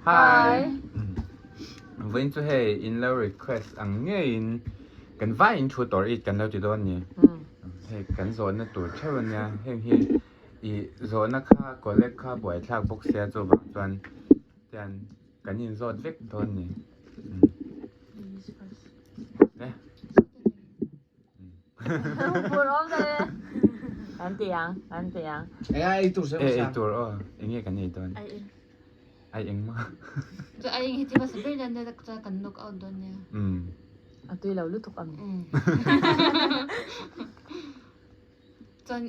Hi. Vawiin chu hei in lo request ang ngeiin kan vaiin thu tawr it kan lo ti dawn ni. Hei kan zawhna tur theuh ania heng hi i zawhna kha collect kha buaithlak bawk sia chuvang chuan tian kan inzawt vek dawn ni. Le. Kan ti ang, kan ti ang. E ei tur E ei tur aw, enge kan ei dawn? Ai eng. Ai eng maw? Chu ai eng hi chi hmasa ber hian nia chuan kan knock out dawn nia. Umm. A tui lo lutuk a mi. Umm. Chuan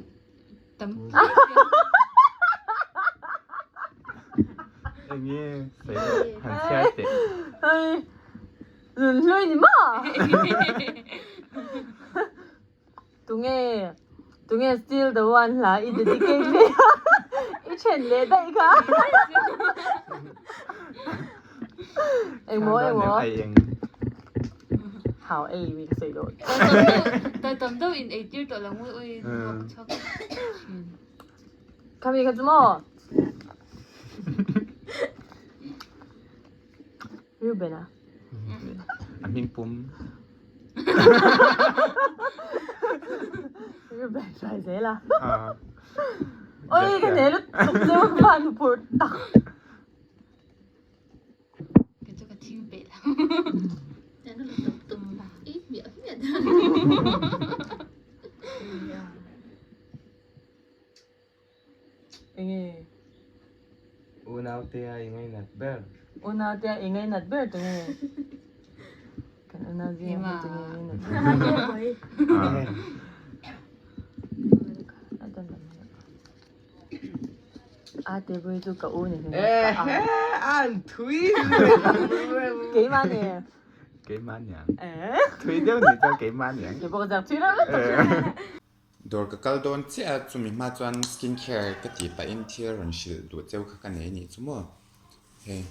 tam Enge sawi rawh han chhiar teh. Hei. Nun hlui ni maw? Tunge tunge still the one hla i dedicate leh a i then leh daih kha. Engmaw engmaw. Ai eng. Hau ei mi ka sawi dawn. Ta tam deuh in ei tir tawh lo ngawih ui luak chhuak thin. Khami kha chu maw? Reuben a. A hming pum. Reuben hruai zel a. Oi ka hne lutuk chu ka van phur tak. Kei chu ka thing peh lo. Enge? Unau te a i ngainat ber. Unau te a i ngainat ber tu nge? Kan unau zing ah tu nge ngainat ber? A te pui chu ka u ni hlim ka a. An thui. Keimah ni. Keimah niang. Thui deuh ni chuan keimah niang. Ke pawh ka zak thui reuh lutuk. Dawr ka kal dawn chiah a, chumi hma chuan skin care ka tih pahin thil rawn hrilh duh cheu kha ka nei a nih chu maw. Hei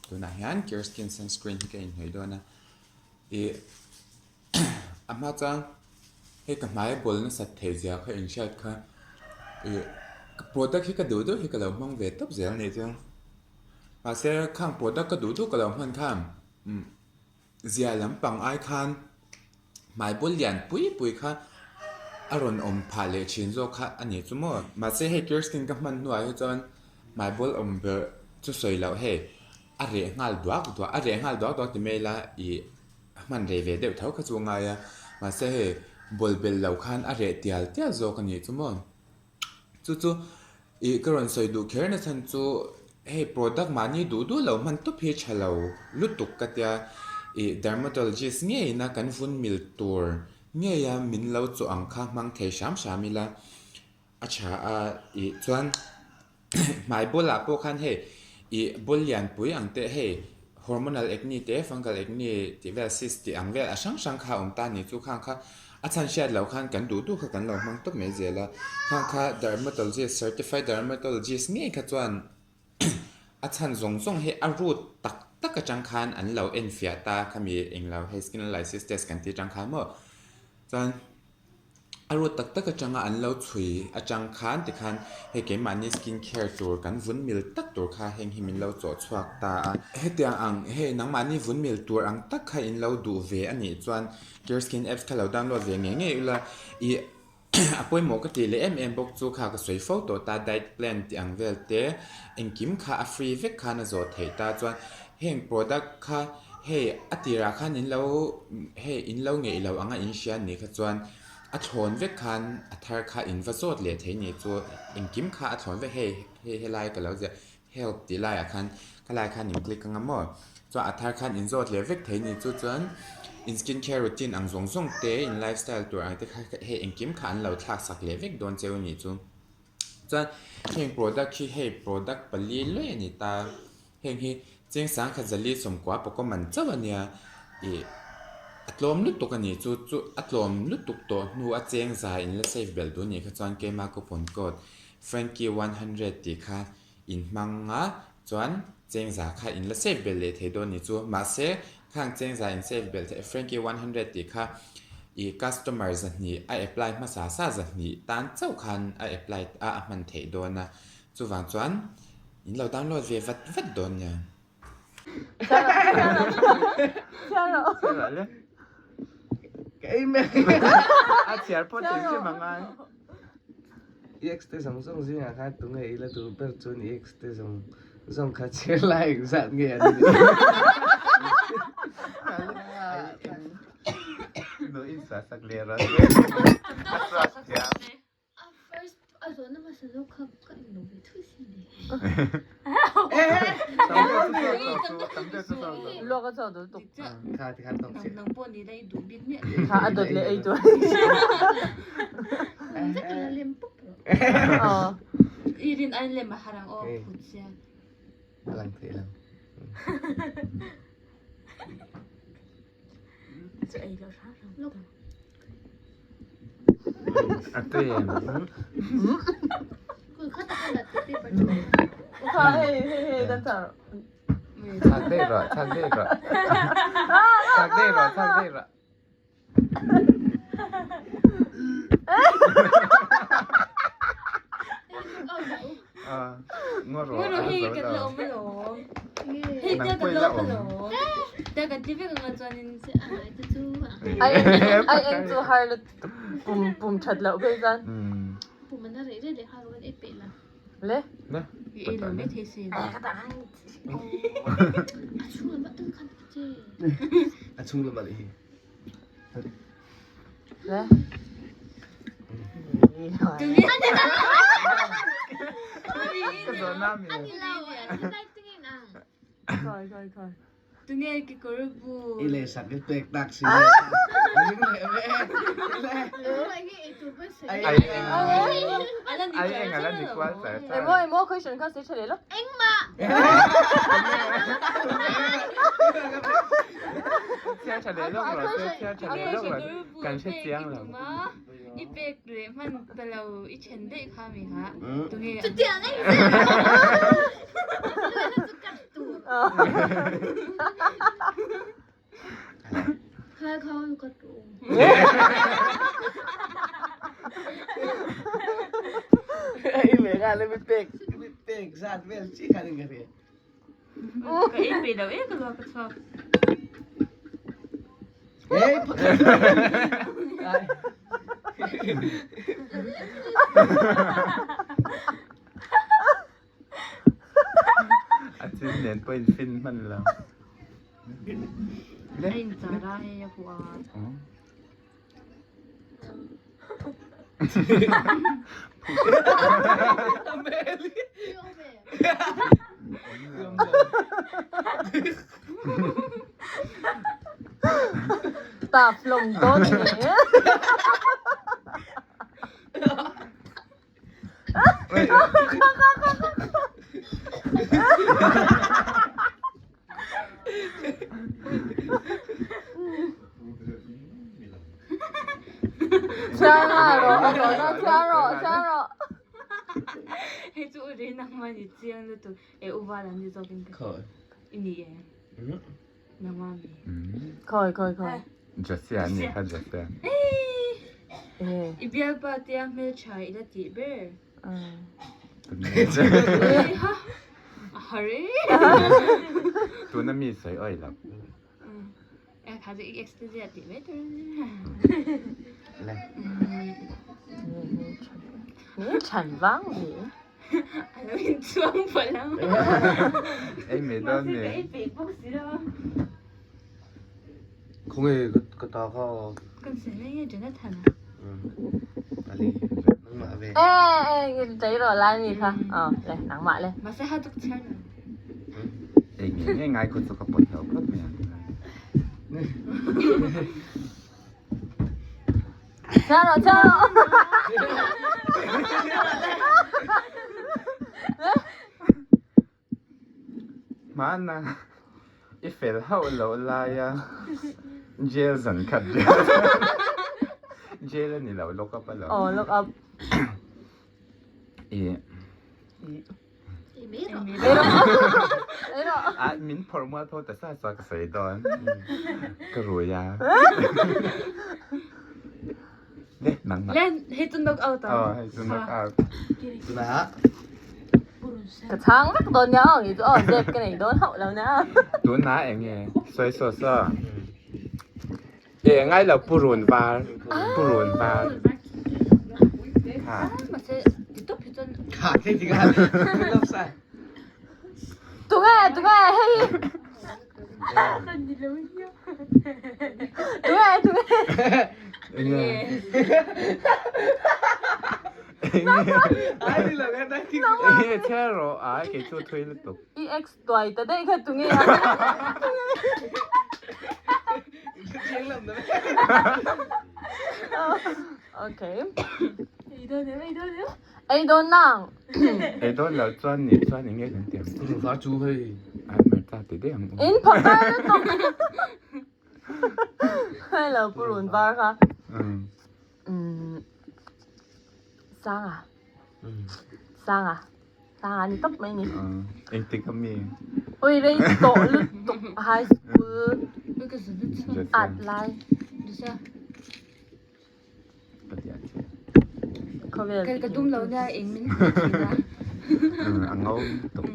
tunah hian Cure Skin sunscreen hi ka inhnawih dawn a, ih a hma chuan hei ka hmai bawl nasat theih zia kha inhriat kha ih product hi ka duh duh hi ka lo hmang ve tawp zel a nih chuan mahse khang product ka duh duh ka lo hman khan umm. Zia lampang ai khan hmai bul lian pui pui kha a rawn awm phah leh thin zawk kha a ni chu maw. Mahse hei Kirsten ka hman hnuah hi chuan hmai bul awm ber chu sawi loh hei a reh nghal duak duak a reh nghal duak duak ti mai ila ih a hman rei ve deuh tho kha chu a ngai a mahse hei bawl bel loh khan a reh tial tial zawk a ni chu maw. Chu chu ih ka rawn sawi duh kher na chhan chu hei product mahni duh duh lo hman tawp hi tha lo lutuk ka tia ih dermatologist ngeiin a kan vun mil tur ngei a min lo chawh ang kha hmang thei hram hram ila a tha a ih chuan hmai bulah pawh khan hei ih bul lianpui ang te hei hormonal acne te fungal acne tih vel cyst tih ang vel a hrang hrang kha a awm ta a ni chu khang kha a chhan hriat loh khan kan duh duh kha kan lo hmang tawp mai zel a khang kha dermatologist certified dermatologist ngei kha chuan a chhan zawng zawng hi a root tak tak atang khan an lo enfiah ta khami englo hei skin analysis test kan tih atang khan maw chuan. A rut tak tak atanga an lo chhui atang khan tikhan hei keimahni skin care tur kan vun mil tak tur kha heng hi min lo chawh chhuak ta a. Hetiang ang hei nangmahni vun mil tur ang tak kha in lo duh ve a nih chuan Cure Skin apps kha lo download ve ngei ngei ula ih a pawimawh ka tih leh em em bawk chu kha ka sawi fo tawh ta diet plan tih ang vel te engkim kha a free vek khan a zawh theih ta chuan heng product kha Hei, a tirah khan in lo, hei in lo ngeih lo anga in hria ni kha chuan a thlawn vek khan a thar kha in va zawt leh thei ni chu engkim kha a thlawn vek hei, hei helai ka lo ziah help tih laiah khan khalai khan in click anga maw chuan a thar khan in zawt leh vek thei ni chu chuan in skin care routine ang zawng zawng te in lifestyle tur ang te kha hei engkim kha an lo thlak sak leh vek dawn cheu ni chu chuan heng product hi hei product pali luai a ni ta. Heng hi Chengsang khat zali sawmkua pawka man chauh a nia ih a tlawm lutuk a ni chu chu a tlawm lutuk tawh hnu a cheng za in la save belh duh a nih kha chuan keima coupon code Frankie 100 tih kha in hmang a chuan cheng za kha in la save belh leh thei dawn a ni chu mahse khang cheng za in save belh theih Frankie 100 tih kha ih customer zahnih a apply hmasa sa zahnih tan chauh khan a apply a a hman theih dawn a chuvang chuan. In lo download ve vat vat dawn nia. Chhiar rawh. Chhiar rawh le. Ka ei mek. A chhiar pawh thei hrim ang ai. I ex te zawng zawng zingah khan tunge i la duh ber chuan i ex te zawng zawng kha chhiar lai engzat nge an nih? Nu in suah sak leh rawh se. A suah thiam. A first a zawhna hmasa zo kha ka englo ve thui si le. Luak a chhuak dul tuk. Kha ti khan tawk chiah. Nang pawh ni la i duh bik miah. Kha a dawt leh ei tur. Vek la lem pawp rawh. Aw. I rin ai lem a har ang aw phut sia. A lang thei lo. Chu ei lo hram hram. A tui em? Kha hei hei hei kan chah rawh. Chak daih rawh, chak daih rawh. Chak daih rawh, chak daih rawh. Ngaw rawh, Ngaw rawh hei kan la awm alawm. Hei tia kan la awm alawm. Tia kan ti vek anga chuanin Ai ai eng chu har lut pum pum that loh phei chuan. Le. Le. I ei lo mai thei sin. A chung lamah leh hi. Le. Ka zawhna mi. Khai khai khai. Tunge kekawr bu. I leh sak i pek tak si le. Ring leh ve. Le. Ai ai eng ala ni kual char char. Emaw emaw question kha sawi tha leh lo. Chhiar tha leh lawk rawh se, chhiar tha leh lawk rawh se, kan hre chiang lo. I pek leh hman ta lo i then daih kha mi kha. Tunge. I leh nghal e mi pek mi pek zat vel chi khan in ka hria. Ka ei pe lo e ka luak ka chhuak. Hey pakhat. A chin nen pawh in fin hman lo. A in char a hei a hua. Tap hlawm dawn ni. Chhiar rawh, a zawhna chhiar rawh, chhiar rawh. Hei chu u ri nangmah ni chiang lutuk e u val an ni zawk in ka Khawi. I ni e. Nangmah mi. Khawi, khawi, khawi. Josia an ni kha Josia. I bialpa tia hmeltha i la tih ber. A har e. Tuna mi sawi awi lo. E kha chu i ex te zia tih mai tur a ni. Le. Ni chhan vang ve. A lo inchuang palh ang. Ei mai dawn Mahse ni. ka ei peih bawk si lo a. Khawnge ka ta kha. Kan sawi mai nge Jonathan a? Ali nangmah ve. E e chei rawh lai mi kha. Aw le nangmah le. Mahse ha tuk chhiar lo. Ei nge nge ngai khaw chu ka pawt lo phawt mai ang. Chhiar rawh chhiar rawh. Hmana i fel hauh loh laia jail zan khat jail jail a ni lo lock up a lo. Aw lock up. I a min phawrh mual pho ta sa sa ka sawi dawn ka rui a. Le nangmah. Le hei chu knock out a. Aw hei chu knock out. Tunah. Ka chhang vek dawn nia aw nge chu aw zep ka nei dawn hauh lo nia. Tunah eng nge sawi saw saw e ngai lo purun var purun var kha. Kha thei ti kha love sa. Tunge tunge hei tunge tunge. Enge enge chhe rawh ai kei chu thui lutuk. I ex tuai ta daih kha tunge a. Okay. Ei dawn nang. Ei dawn lo chuan nih chuan enge kan ti ang. Rufa chu hei. Ai hmarcha ti daih ang u. In phakar lutuk. Hello purun var kha. Umm Sanga Sanga Sanga ni tawp mai ni. Engtik a mi? Ui rei tawh lutuk high school at lai. Khawvel Ka dum lo nia eng min hmuh thin a. A ngo tuk.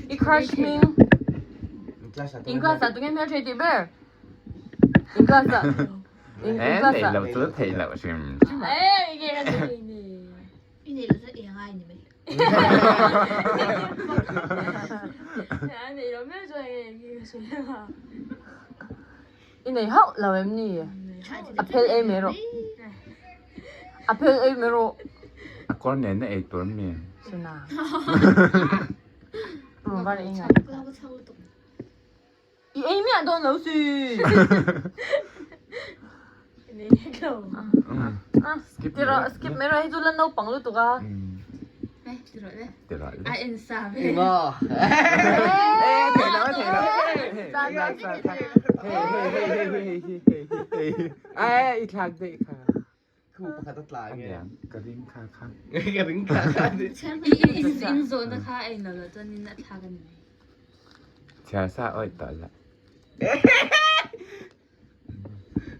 I crush hming. In class ah tunge hmel thei tih ber? In class ah. In Eh, class nei ah. lo chu thei lo hrim. Eh, nge ka nei ni. I nei lo chu eng ai ni mai. A nei lo meuh chuan nge nge ka sawi a. I nei hauh lo em ni? A phel ei mai rawh. A phel ei mai rawh. A kawr nen na ei tur mi. Suna. Purun var ei ngai. I ei miah dawn lo si. Nei nek lo. Ti rawh, skip mai rawh. Hei chu la naupang lutuk a. Eh, ti rawh le. Ti rawh le. A en sa ve. Emaw. Eh, thei lo, thei lo. Hei, hei, hei, hei, hei, hei, hei, hei, hei. Eh, i thlak daih kha. Thu pakhat a tlai nge. Aniang, ka ring kha kha. Ka ring kha kha. I in in zawhna kha a inlo loh chuan in a thlak a ni mai. Chhiar sa awih tawh lah.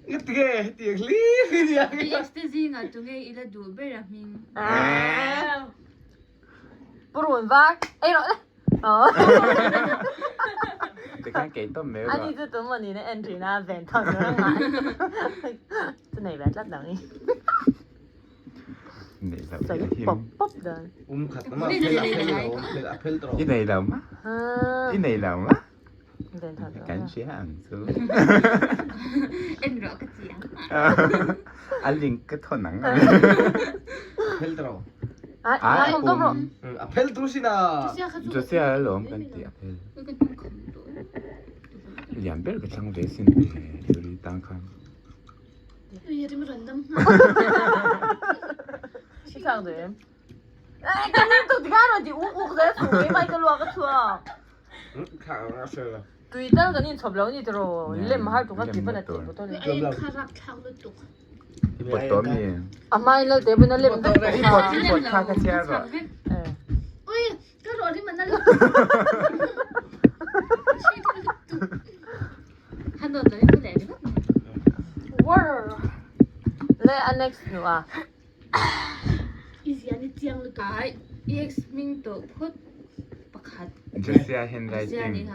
Ngatinge hetiang hlir hi nia. I ex te zingah tunge i la duh ber a hming? Purun var ei rawh le. Tikhan kei tawp mai rawh. Ani chu tum ani na en thin a ven thawn tur a ngah. Chu nei ve tlat lo ni. Nei lo Sawi hi a him. pawp pawp dawn. Um khat na ma a phel a phel lo phel a phel tawh. I nei lo ma? I nei lo ma? Ven thawn tur a Kan ngah. hria ang chu. En rawh ka ti ang. A link ka thawn ang. Phel tawh. Ai, ai không tốt rồi. A phel tu sin a. Josiah a lawm kan ti a phel. Lian ber ka thlang ve sin turi tang khan. Chi thang de. Ai, kan ni tu tiga ro ti u u ze su ke mai ka lua ka chua. Kha a se la. Tui tal kan in chhawp lo ni tiro lem har tu ka ti pan a ti pawh tawh ni. I pawt tawh mi. A hma in lal te pawn a lem vek tawh I pawt i pawt kha ka chhiar rawh. Le a next nu a. Ai ex hming tawh phawt pakhat. Josiah handwriting.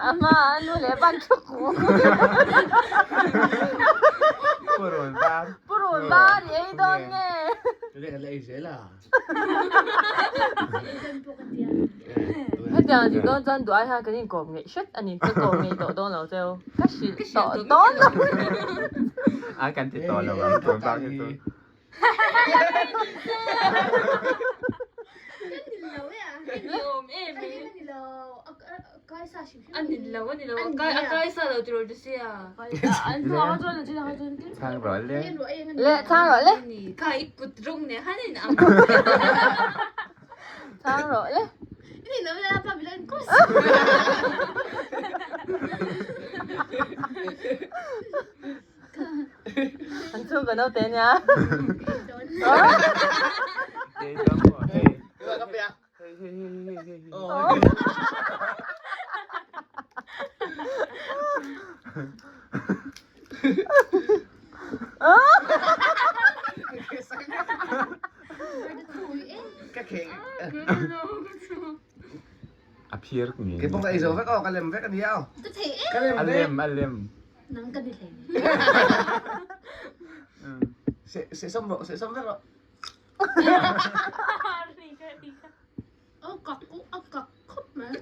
A hma a nu leh van thu ku. Purun var. Purun var i ei dawn nge. Le le ei zel a. Hetiang tih dawn chuan duh ai hian kan inkawp ngeih hret a ni. Ka kawp ngeih tawh dawn lo cheu. Ka hrilh tawh dawn lo. A kan ti tawh lo ang tun bak hi chu. Chhang rawh le. Le chhang rawh le. Chhang rawh le. An chhungkaw naute ania. Ka kheh. A phir nge. Kei pawh ka ei zo vek aw, ka lem vek a nia aw. Ka thei em. Ka lem A vek. lem, a lem. Nang ka ni hlei. Seh seh sawm rawh, seh sawm vek rawh. Aw kak u, a kak khawp mai.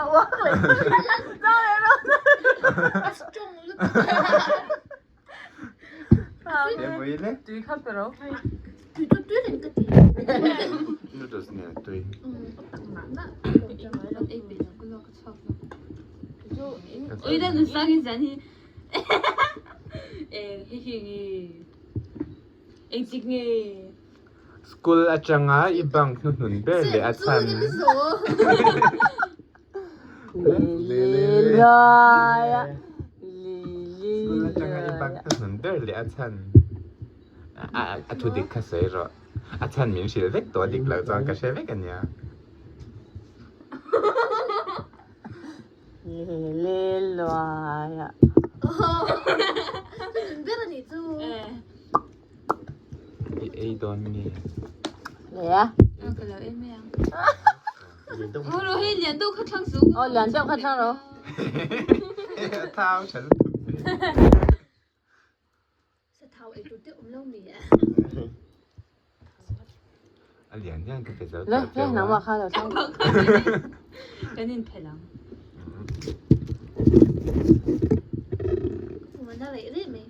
A uak leh chang leh rawh. A strong lutuk. Tui kha pe ro. Tui chu tui reng ka ti. Noodles nen a tui. A tak mah mah. Ui da nu sang in zan hi. Eng hi hi nge. Eng chik nge. School atanga i bunk hnuhnun ber leh a chhan. Li luaia li li School atanga i bunk hnuhnun ber leh a chhan. A thu dik kha sawi rawh. A chhan min hrilh vek tawh a dik loh chuan ka hre vek a nia. Li li luaia. Hnuhnun ber a nih chu. I ei dawn nge? Le a. Ka lo em mai ang. Uru hei lian deuh kha thlang su. Aw lian deuh kha thlang rawh. A thau tha lutuk. Sa thau ei tur te awm lo mi a. A lian hian ka pe zo Le le nangmah kha lo thlang. Kan in phelh ang. Mana reh reh mai.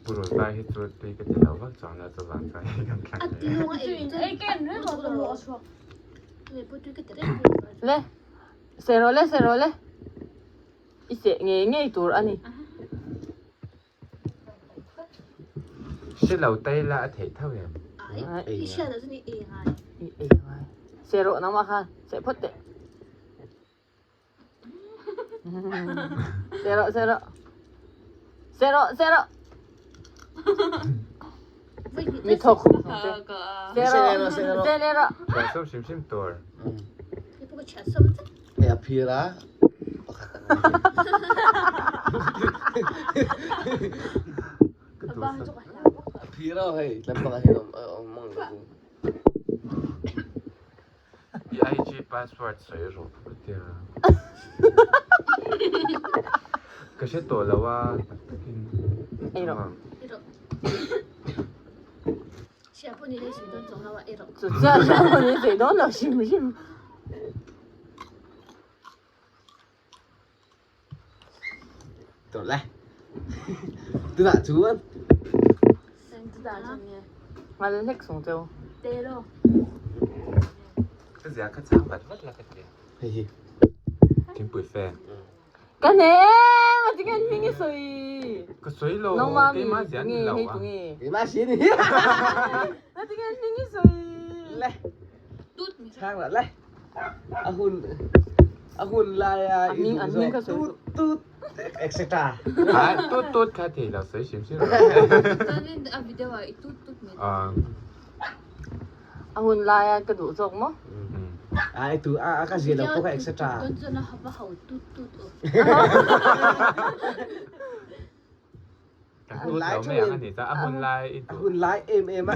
Pu Rawltai hi chu tui ka ti lo vak chuang lo chuvang chuan hei kan thlang A leh. ti lawng a ei Ei ken reng rawh. Le pawh tui ka ti reng reng. Le seh rawh le seh rawh le. I seh ngei ngei tur a ni. Hre lo tai la a theih tho em? Ai, i hriat ah chuan i ei ngai. I ei ngai. Seh rawh nangmah khan seh phawt teh. Seh rawh seh rawh. Seh rawh seh rawh. Mi thawk khum thawk che. Seh rawh seh leh rawh. Chhiah sawm hrim hrim tur. Hei pawh ka chhiah sawm vek. Hei a phir a pakhat ang a Ka duh sawm. A phir a hei lampang ah hian a awm mang lo chu. I IG password sawi rawh ka tia. Ka hre tawh lo a tak takin. Ei rawh. Ei rawh. Hria pawh ni leh sawi dawn chuang lo a ei rawh. Chu chiah hria pawh ni sawi dawn lo hrim hrim. Tawh le. Tunah chuan. Tunah chuan nge. Ngal hlek sung cheu. Te lo. Ka zia ka chang vat vat la ka ti. Hei hi. Thingpui fe. Ka hne em a tinge an hming i sawi. Ka sawi lo. Nangmah mi Keimah zia ni tunge lo hei a. tunge. Keimah si ni. A tinge an hming i sawi. Le. Tut mi. Chang la le. A hun a hun laia A hming an hming ka sawi tut tut etc. Ha tut tut kha thei lo sawi hrim hrim rawh. Chuanin a video ah i tut tut mai. A hun laia ka duh zawk maw? Ai tu a ka zia lo pawh kha etc. Tawn chuan a hava ho tut tut aw. Ka tut lo mai ang a ni chuan a hun lai i A hun lai em em a.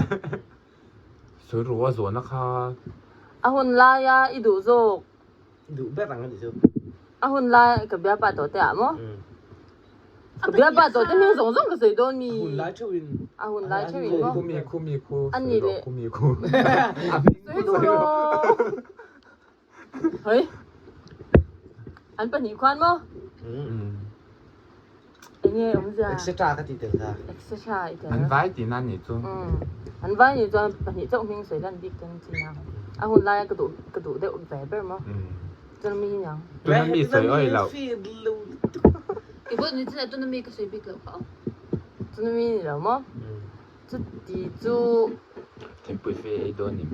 Sawi ru a zawhna kha. A hun laia i duh zawk. I duh ber ang a ni chu. A hun lai ka bialpa tawh te ah maw? Ka bialpa tawh te hming zawng zawng ka sawi dawn mi. A hun lai theuh in. A hun lai theuh in maw? Khumi khumi khu. A ni le. Khumi khu. Sawi duh lo. Hei. An pahnih khuan maw? Enge awmzia? Etc ka ti tel kha. Etc i tel. An vai tihna a nih chu. An vai nih chuan pahnih chauh hming sawi lan bik ten chin a. A hun laia ka duh ka duh deuh ve ber maw? Chuan mi hi niang. Tuna mi sawi awi loh. Kei pawh ni chinah tuna mi ka sawi bik loh kha aw. Tuna mi ni lo maw? Chuti chu. Thingpui fe ei dawn ni.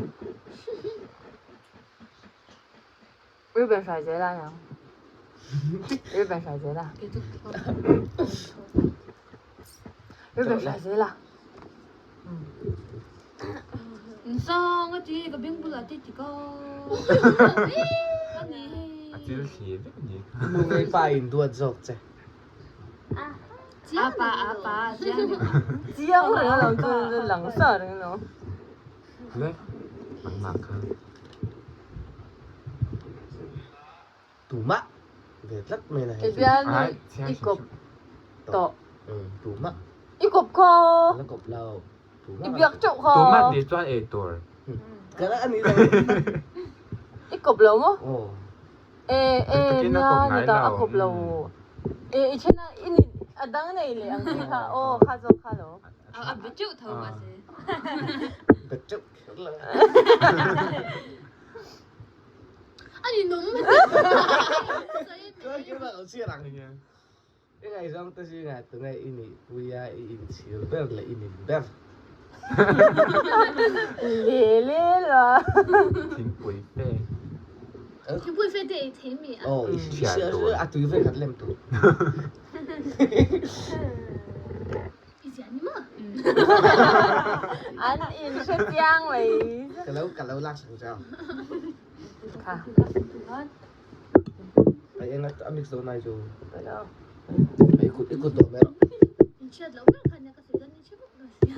Reuben hrai zel a niang. Reuben hrai zel a. Reuben hrai zel a. Nsang a ti ka beng bulah te ti ka. Ani hei. A chil thli vek ni. Nu ngei pa in duat zawk che. Apa apa chiang Chiang reng alawm chu lang sa reng alawm. Le nangmah kha. Tumah ve tlat mai na hei I chu. bialnu i kawp tawh. Tumah. I kawp kha. Ka la kawp lo. I biak teuh kha. Tumah nih chuan ei tur. Ka la ani lo. I kawp lo maw? Aw. E e nia ni ta a kawp lo. E i then a i ni a dang nei leh ang chi kha aw kha zawk kha lo. A be teuh tho mahse. Be teuh kher lo. A ni nung. Chuan keimah lo chhiar ang. I ngaihzawng te zingah tunge i nih puia i inchhir ber leh i nin ber? Le le la. Thingpui fe. Thingpui fe te ei thei mi a. Aw i hria chu a tui ve khat lem tur. I zia ni maw? An in hre chiang mai. Ka lo ka lo lak sak che a. Kha. Ai eng a mix dawn ai chu. Hello. Ai kut i kut tawh mai rawh. In hriat loh ber khan nia ka sawi dawn in hre bawk dawn sia.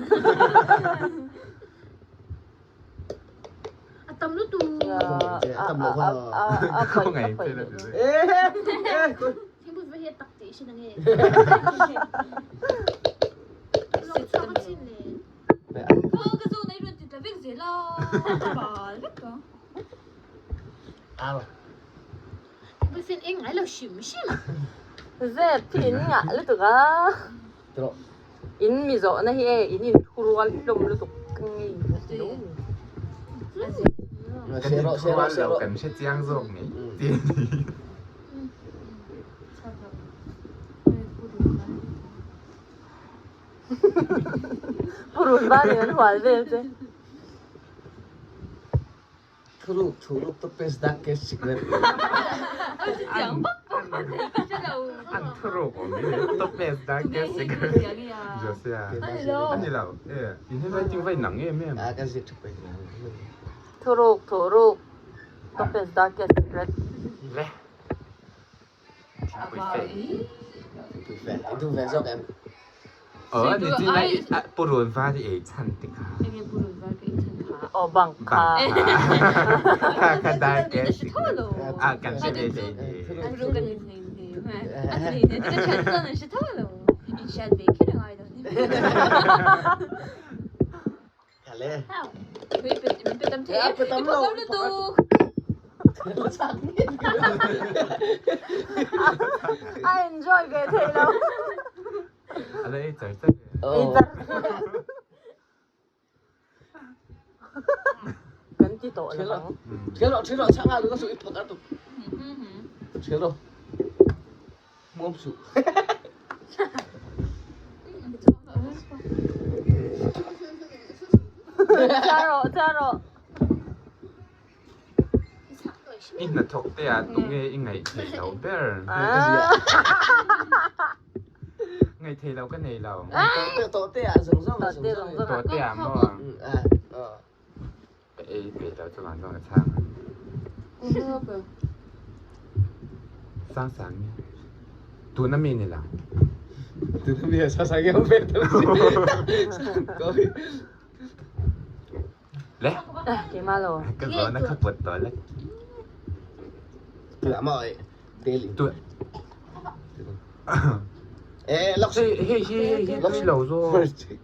A tam lutuk. A tam loh kha. A paih a paih. Eh eh. Thingpui ve hi a tak tih i hre na nge? Lawng chhuak a chin le. Kha ka zawh na i rawn ti tla vek zel a, ka bal vek a. Ar. Thingpui fen eng ngai lo hrim hrim. Zep hi in ngah lutuk a. Tawh. In mi zawhna hi e in inthurual hlawm lutuk ka ngei lo. Kan inthurual lo kan hre chiang zawk ngei ti a ni. Purun van in an hual vel che. Thuruk thuruk to pes dak ke secret. An thuruk awm hi to pes dak ke secret. Josia. Ani lo. E in handwriting vai nang em em. A ka ziak tha pai. Thuruk thuruk to pes dak ke secret. Le. Thingpui fe. Thingpui fe. I duh ve zawk em? Aw ni chin lai purun var i ei chhan te kha. Enge purun var ka ei chhan kha? Aw bang kha. Kha kha darkest secret. A kan hre ve hlei ni. Purun kan in hlei ni. A hlei ni. Ka thian chuan an hre tho lo. In hriat ve kher a ngai lo ni. Kale. Min pe tam thei e. Pe tam lo. Lutuk. A enjoy ve thei lo. A la ei char char e. Ei char. Kan ti tawh lo ang. Thial rawh, thial rawh, chhang ah lu ka suh i phak a tuk. Thial rawh. Muam suh. Cha rawh, cha rawh. I hnathawk te ah tunge i ngaih theih loh ber? Ngaih theih loh ka nei lo. Tawh te ah zawng zawng ah zawng zawng. Tawh te ah maw? Ka ei peih lo chu vang zawng a chhang a. Sang sang nge? Tuna mi ni lo. Tuna mi a sang sang nge ve tho si. Le. Keimah lo. Ka zawn a kha pawt tawh le. Tuna maw ei? Tel in. Tu. Eh, lok Hei hei hei hei tui lo zawk.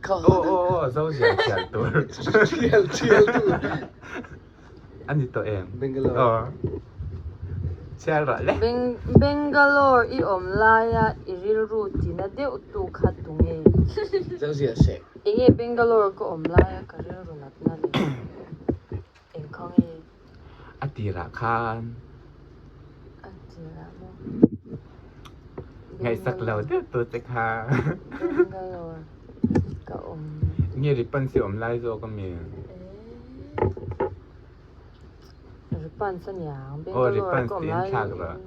Aw aw aw zo zia thial tur. Thial thial tur. A ni tawh em? Bangalore. Aw. Chhiar rawh le. Bangalore i awm laia i rilru tina deuh tu kha tu nge? Zo zia seh. Enge Bangalore ka awm laia ka rilru natna le eng kha nge? A tirah khan. A tirah maw? Ngaihsak lo deuh tu che kha. Bangalore ka awm. Nge Ripansi awm lai zawk a mi? Ripans a niang. Aw Bangalore Ripans ka awm tiin lai. thlak rawh.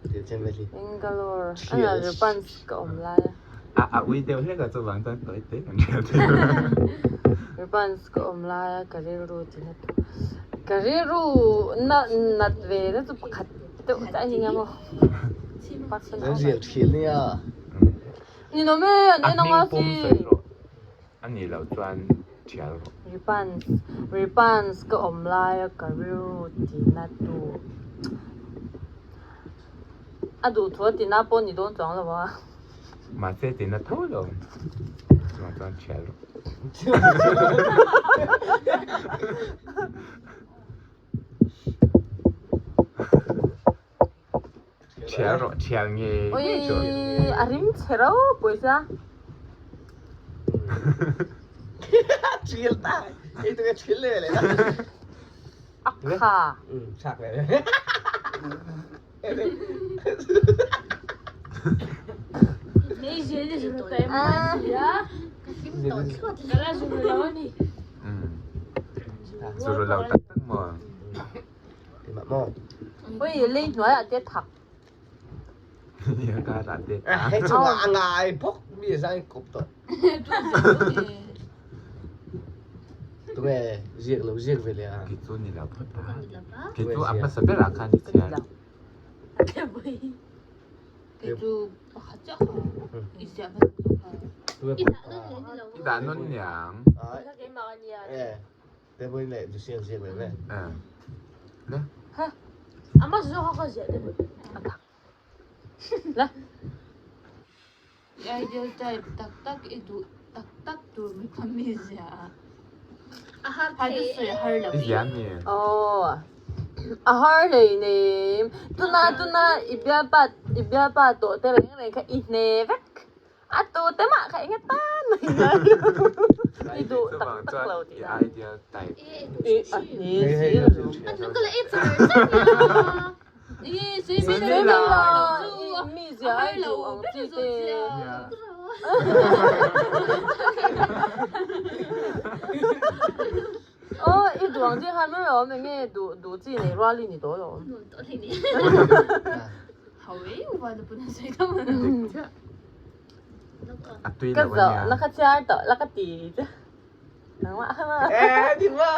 Che! Bangalore a Ripans ka awm lai a. A a ui deuh hlek a chuvang chuan tawi te kan hriat thei. Ripans ka awm lai a ka rilru tina tu. Ka rilru na nat ve na chu pakhat. deuh chiah hi nia maw. Lo zial thin nia. Ni lo me an en anga si. A hming pum sawi rawh. A nih loh chuan thial rawh. Ripans Ripans ka awm laia ka rilru tina tu. A duh thu a tina pawh ni dawn chuang lo a. Mahse tina tho lo. Chuvang chuan thial rawh. Thial rawh thial nge nge chu. Ui a rim chhe ropui sia. Thial ta. Ei tu nge thial le le. A kha. Chak le. Zuru lo tak tak maw? Ui lei hnuai ah te thak. Nia ka rah te. Hei chungah a ngai bawk mi a zang kawp tawh. Tunge ziak lo ziak ve leh a. Kei chu ni lo phawt a. Kei chu a hmasa berah khan i chhiar. Kei chu pakhat chiah kha i ziah hmasa zawk kha. I dah nawn niang. Te pawhin leh Lucy an ziak leh le. Le. A hmasa zawk kha ka ziah te pawh. Le. I ideal type tak tak i duh tak tak tur mi kha mi zia a. A har Hai chu sawi a har lo. I zia mi? Aw a har hlei nem. Tuna tuna i bialpa i bialpa tawh te reng reng kha i hne vek. A tu te mah kha eng atan mai ngai lo. I duh tak tak lo tih I ideal type. I a hne si lo. Aw i duh ang chi khan mai awm eng nge duh duh chi nei rual i ni tawh lo. Ka zawh na kha chhiar tawh la ka ti che. Nangmah kha maw? Eh dik ma.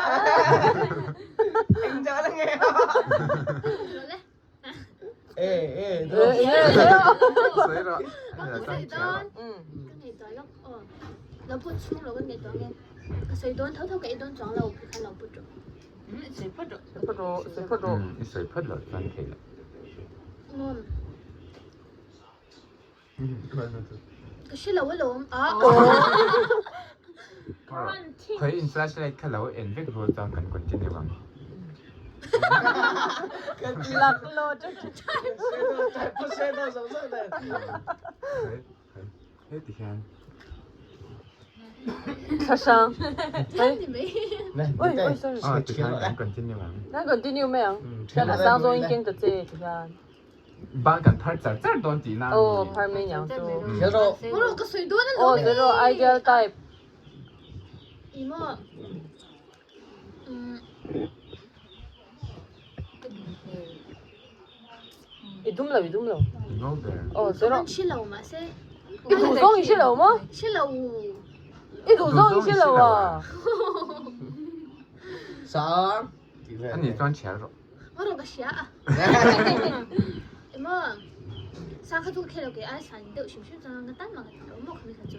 Eng zawh la nge. Eh eh. Sawi rawh. Ka ngaihtuah lawk aw. Lo put chhung lo ka ngaihtuah nge. Ka sawi dawn tho tho ka ei dawn chuang lo phei khan lo put rawh. I sawi phawt rawh. Sawi phawt rawh, sawi phawt rawh. I sawi phawt loh chuan theih loh. Mom. Ka hre lo alawm a. Khawi in flashlight kha lo en vek rual chuan kan continue ang. Lak lo chu. Heti hian. Thlahrang. Oi oi sorry. Ah ti hian kan continue ang. Kan continue mai ang. Chuan a sang zawng in keng ta che ti hian. Ban kan phar char char dawn tihna a ni. Aw phar mai niang chu. Khel rawh. Rawh ka sawi dawn alawm. Aw sawi rawh ideal type. I maw. I dum lo i dum lo. I ngo ber. Aw sawi rawh. Ka hre lo mahse. I duh zawng i hre lo maw? Hre lo. I duh zawng i hre lo a. Sang. Ani chuan chhiar rawh. Rawh ka hria a. Emaw sang kha chu ka khel lo ke ai san deuh hrim hrim chuan ka tan mah ka ti lo maw khami kha chu.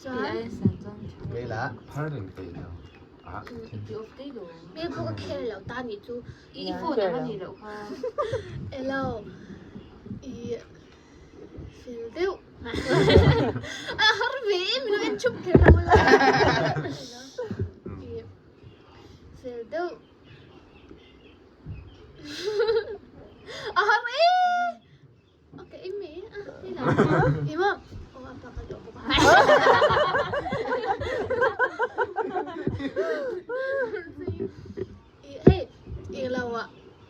Chuan ai san chuan Vela. Phar reng peih lo. Ah Me pawh ka khel lo ta nih chu. I phone ang a nih loh kha. Elo i fel deuh. A har ve em lo en chhup kher lo la. I fel deuh. A har e! Ok, imi. Ima. Oh, apa ka to pa. Hei, eng lo ah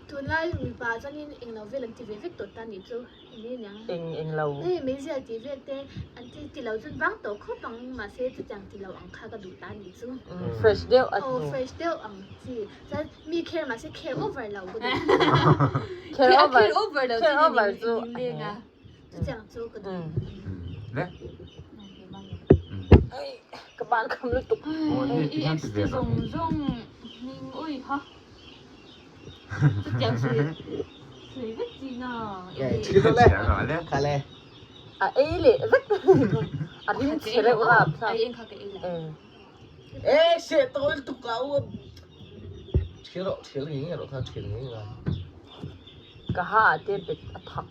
tunlai mipa chuanin eng lo vel an ti ve vek tawh ta nih chu. Enge niang? Eng eng lo. Hei meizial tih vel te an ti ti lo chuan vang tawh khawp ang mahse chutiang ti lo ang kha ka duh ta nih chu. Fresh deuh a Aw fresh deuh ang chi. Chuan mi kher mahse kher over lo ka duh. Kher over. Kher over lo Kher over chu. Chutiang chu ka duh. Le. Ka ban kham lutuk. Aw hei ti hian ti ve rawh. Zawng zawng hming ui ha. Chutiang chu. Sawi vek chi na. Chhiar rawh le. Kha le. A ei leh vek a rim chhe reuh a A ei kha ka ei la. E seh tawi tuk a u. Chhiar rawh chhiar ngei ngei rawh kha chhiar ngei ngei. Ka ha ah te bet a thak.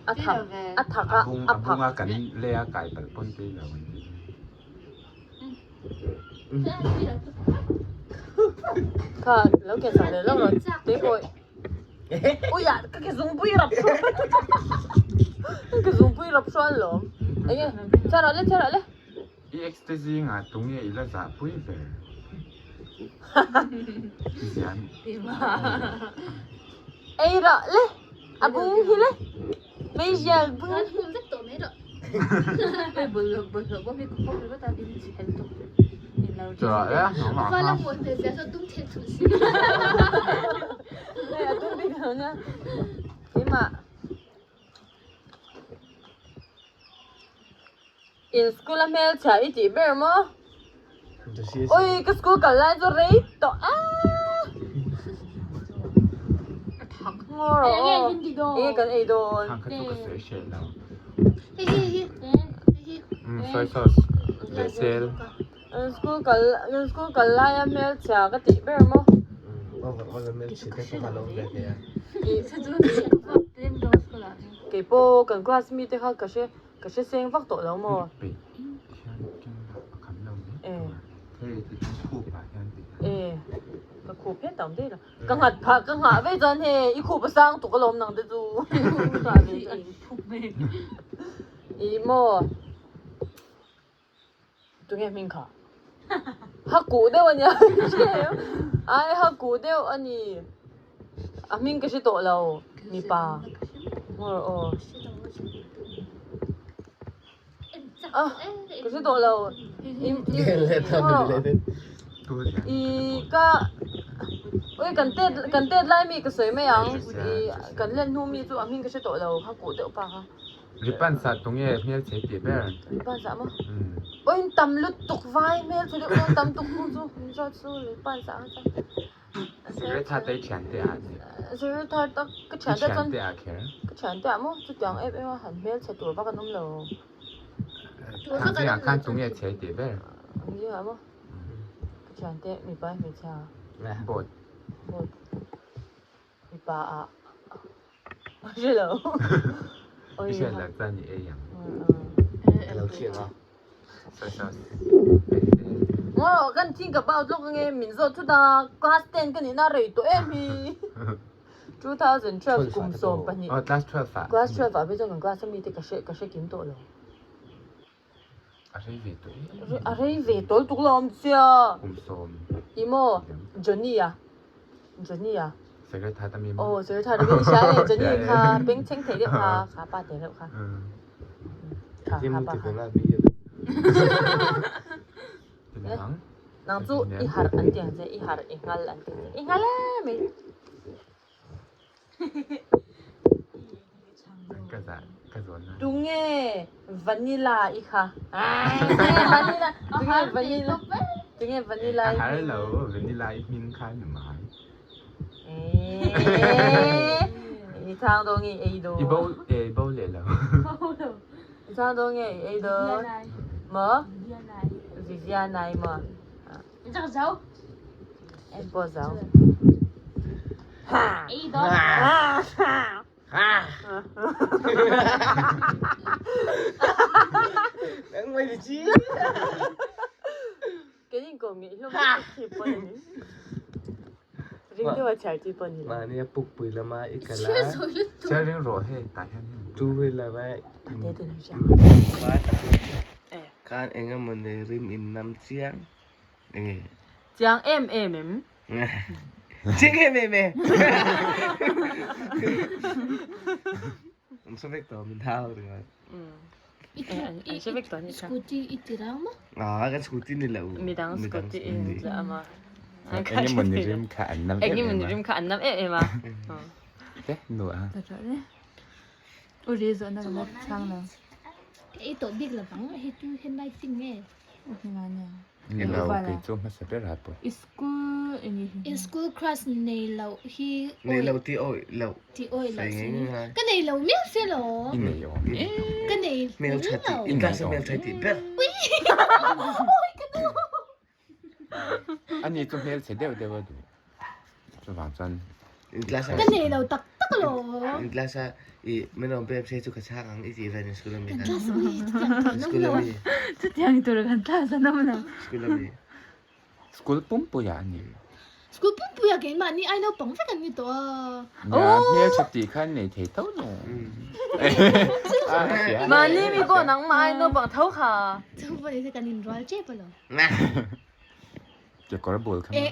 A thak a thak a a bunga kan lei a kai palh pawn tui lo an ti. Kha lo ke sak leh lawk rawh tui pawh Uiah ka ke zungpui rap hrual ka ke zungpui rap hrual lawm enge chhiar rawh le chhiar rawh le. I ex te zingah tunge i la zahpui ber? Zian. Ei rawh le a bung hi le meizial bung. Kan hum vek tawh mai rawh. Hei bawlhhlawh bawlhhlawh bawm hi ka khawp ringawt a din chhel tuk in lo Chawh ṭhi e, nangmah Vala kha. mawi hmel zia saw tum thei thul si. Hei a tum bik lo nia keimah in school a hmelchhia i tih ber maw? Oi ka school kal lai chu rei tawh a Ngaw rawh aw enge kan ei dawn. Khang kha chu ka sawi hreh lo. Hei hi hi hei hi. Soy sauce leh sel. School kal school kal lai a hmelchhia ka tih ber maw? Keipawh kan class mi te kha ka hre Ka hre seng vak tawh lo maw? E ka khup hian tam daih lo. Ka nghat phah ka nghah vei chuan hei i khup a sang tuk alawm nang te chu. I maw tunge hming kha? Ha kuh deuh a nia ai ha kuh deuh a ni. A hming ka hre tawh lo mipa maw aw ah ka hre tawh lo i ka ui kan tet kan tet lai mi ka sawi mai ang i kan len hnu mi chu a hming ka hre tawh lo ha kuh deuh pa kha. Ripan sa tunge hmelchhe tih ber. Ripan sa maw? Aw in tam lutuk vai hmelchhe deuh dawn tam tuk hnu chu min zawt chu ripan sa ang chuan. Cigarette tha te i thian te ah ni. Cigarette tha tak ka thian te chuan. I thian te ah kher. Ka thian te ah maw chutiang em em a han hmelchhe tur vak an awm lo. Thang zingah khan tunge chhe tih ber. Ang zingah maw? Ka thian te mipa hmeichhia. Both. Both. Mipa ah a hre lo. I hriat loh chuan i ei ang. Ka lo hriat a. Soy sauce. Ngaw kan think about lawk ange min zawt thut a class 10 ka nihna rei tawh em hi. 2012 kum 12. Oh class 12 ah. Class 12 ah phei chuan kan class ami te ka hre ka hre kim tawh lo. A rei ve tawh em? A rei ve tawl tuk lo awm chia. Kum sawm. I maw? Johnny a. Johnny a. Secret that ami maw? Aw secret that ami sia e Johnny kha peng chheng thei deuh kha kha pa te reuh kha. Kha kha pa kha. Nang chu i harh an ti ang che i harh i nghal an ti ang che i nghal em mai. Tunge vanilla i kha tunge vanilla tunge vanilla tunge vanilla i har lo vanilla i hming kha ni mai i chang dawn nge i ei dawn i bo e i bo leh lo i chang dawn nge i ei dawn maw Viviana i maw Em pawh zo. Keini kawm ngeih hlawm lutuk khi pawn a ni. Ring deuh a chhiar chi pawh a ni lo. Mahni a pukpui lama i kal a. Chhiar ring rawh hei tah hian hei. Two wheeler a Tate te nan hria. Khan eng emaw nei rim in nam chiang. Enge. Chiang em em em. Chiang em em e. An hre vek tawh min hau ringawt. An hre vek tawh anih kha. Scooty i ti rang maw? Ah kan scooty ni lo. Midang scooty i tla a ma. Enge maw ni rim kha an nam em em a. Enge maw ni rim kha an nam em em a. Te nu a. U ri zawhna ka la chhang lo. Ka ei tawh bik lovang hei chu henlai thing nge. U hminga nia. Ni lo, kei chu hmasa ber ah pawh. I school eng hi. In school crush nei loh hi Nei lo ti awih loh. Ti awih loh Sawi si. ngei ngei ngai. Ka nei lo miau se law. I nei awm e. Ka nei Hmel tha tih, lo. in class a hmel tha tih ber. Ui! Ui ka nu! Ani chu hmel chhe deuh deuh a duh. Chuvang chuan. In class a Ka nei lo tak tak law. In class a i min rawn pek se chu ka chhak ang i tih vel in school ami Kan khan. class ui chutiang tur an awm School lo. ami. Chutiang tur kan class an awm lo. School ami. School pumpuiah a ni. School pumpuiah keimahni ai naupang vek an ni tawh a. Nia, hmeltha tih kha an nei thei tho lo. Mahni mi pawh nangmah ai naupang tho kha. Chu pawh ni se kan inrual tep alawm. Kekawr bul kha maw?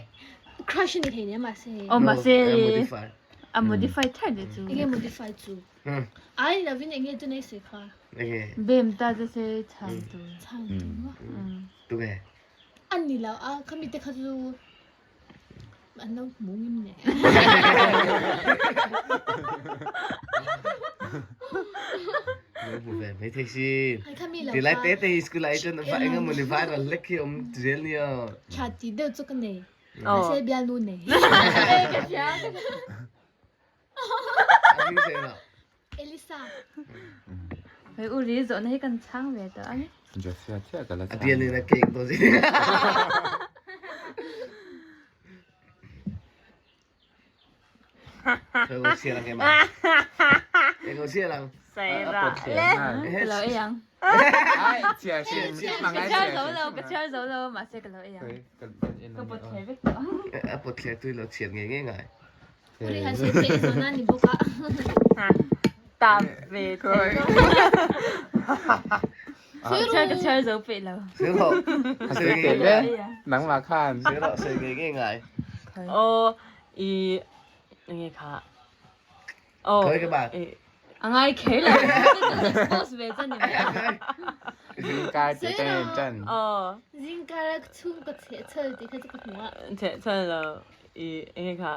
Crush a ni thei nia mahse. Aw mahse a modify thar leh chu. Enge modify chu? Ai ni lovin enge chu nei se kha. Enge? Bem ta te se chhan tur. Chhan tur maw? Tunge? A ni lo a, khami te kha chu an lo hmu ngim nen. Lo hmu ve mai thei si. Ai khami lo Tilai te te hi school ah hi chuan va eng emaw ni viral hlek hi awm zel nia. Tha ti deuh chu ka nei. Mahse bialnu nei. A hming sawi lo. Elisa. Hei u ri zawhna hi kan chhang ve tawh a ni. Joshua chiah ka la chhang. A bial in a cake dawn si. Khoi ko sial ang ema. Eng ko sial ang. Sai ra le. Ka lo ei ang. Ai chia sin. Ka chhiar zo lo, ka chhiar zo lo, mahse ka lo ei ang. Ka pawt thler vek tawh. A pawt thler tui lo chhiar ngei ngei ngai. Uri han sawi theih zawn a ni bawk a. Tap ve thei. Chhiar ka chhiar zo peih lo. Sawi rawh. Sawi peih le. Nangmah khan. Sawi rawh sawi ngei ngei ngai. Aw i nge kha. Aw. Khawi ka ban. A ngai kher lo. Expose ve chan ni mai. Zingkar ti tan tan. Aw. Zingkar a chhungkaw chhehchhal tih kha chu ka hmu a. Chhehchhal lo. I enge kha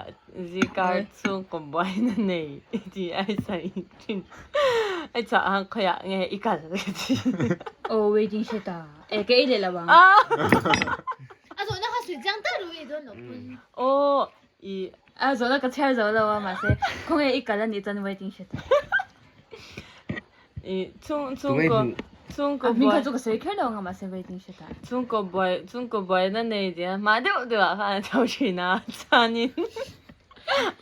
zikar chhungkaw buaina nei i ti ai sawi thin ai chhuah ang khawiah nge i kal ka ti. Aw waiting shed a e ka ei leh lo ang. A zawhna kha sawi chiang tak lo i dawn loh pawn. Aw i. A zawhna ka chhiar zo lo a mahse khawnge i kal a nih chuan waiting shed a. I chhung chhungkaw chhungkaw A hming kha chu ka sawi kher lo ang a mahse waiting shed ah. Chhungkaw buai chhungkaw buaina nei tia hma deuh deuh ah khan a tho thin a chuanin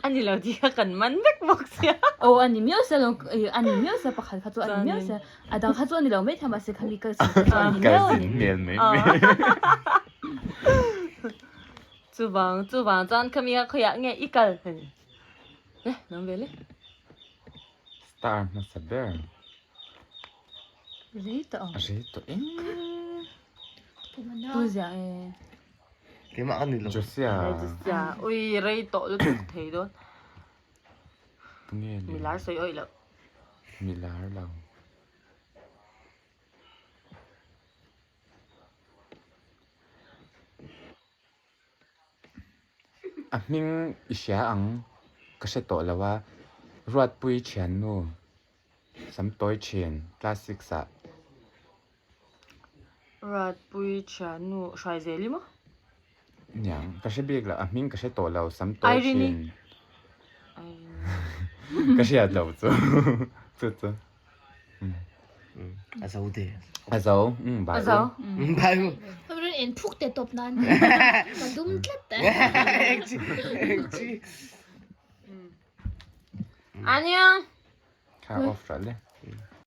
a ni lo tih kha kan man vek bawk sia. Aw a ni miau sia lo a ni miau sia pakhat kha chu a ni miau sia a dang kha chu a ni lo mai thei mahse khami ka sawi kha chu a ni miau a ni. Ka zin hmel mai mai. Chuvang chuvang chuan khami kha khawiah nge i kal le nang ve le. Star hmasa ber. Rei tawh ang. Rei tawh eng. Pu ziah e. Keimah ka ni lo. Josia. Josia. Ui rei tawh lutuk thei dawn. Tunge le. Milar sawi awih loh. Milar lo. A hming i hria ang ka hre tawh lo a, Ruatpui thiannu Samtawi thin class six ah. Ruatpui thiannu hruai zel i maw? Niang, ka hre bik lo, a hming ka hre tawh lo Samtawi thin. Ka hriat lo chu chu chu. A zo te. A zo, bai A zo. Bai u. Ka rawn en phuk te tawp nan. Ka dum tlat a. Eng chi, eng chi. Aniang. Kha off ral le.